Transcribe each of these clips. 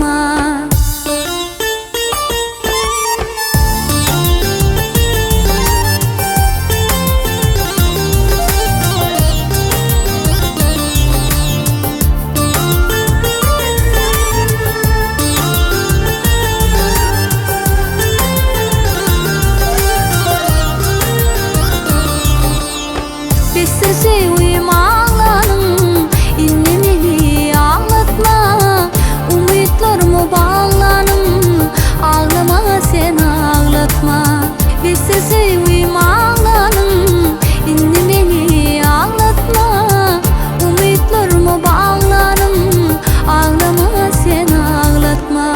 ağlatma. Besdir söýgim aglanym, indi meni aglatma. Umytlarymy baglanym, aglama sen aglatma. Besdir söýgim aglanym, indi meni aglatma. Umytlarymy baglanym, aglama sen aglatma.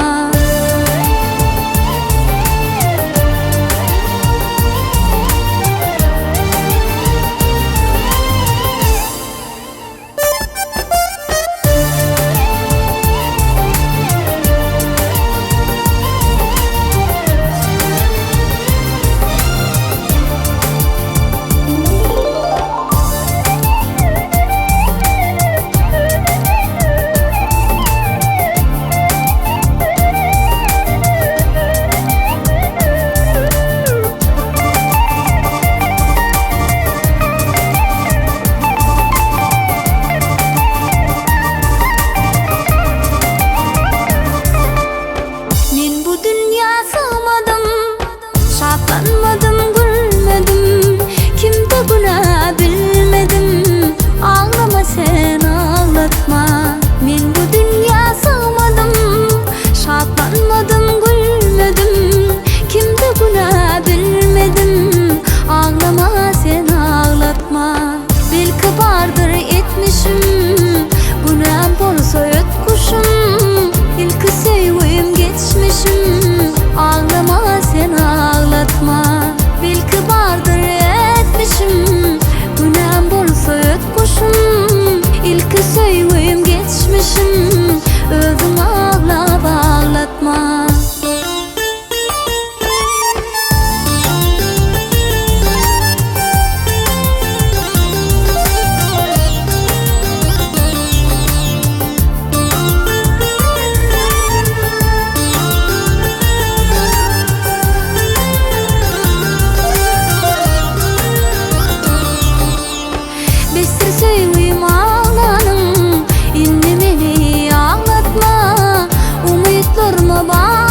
Men bu dünýä sygmadym, Şatlanmadym, gülmedim, Kimde günä bilmedim, Aglama sen aglatma. Men bu dünýä sygmadym, Şatlanmadym, gülmedim, Kimde günä bilmedim, Aglama sen aglatma. Belki bardyr etmişim, Günäm bolsa öt guşum, Ilki söýgüm geçmişim, Aglama sen aglatma. Belki bardyr etmişim, Günäm bolsa öt guşum, Ilki söýgüm geçmişim, Özüň aglap aglatma. Besdir söýgüm aglanym, Indi meni aglatma. Umytlaryma bag.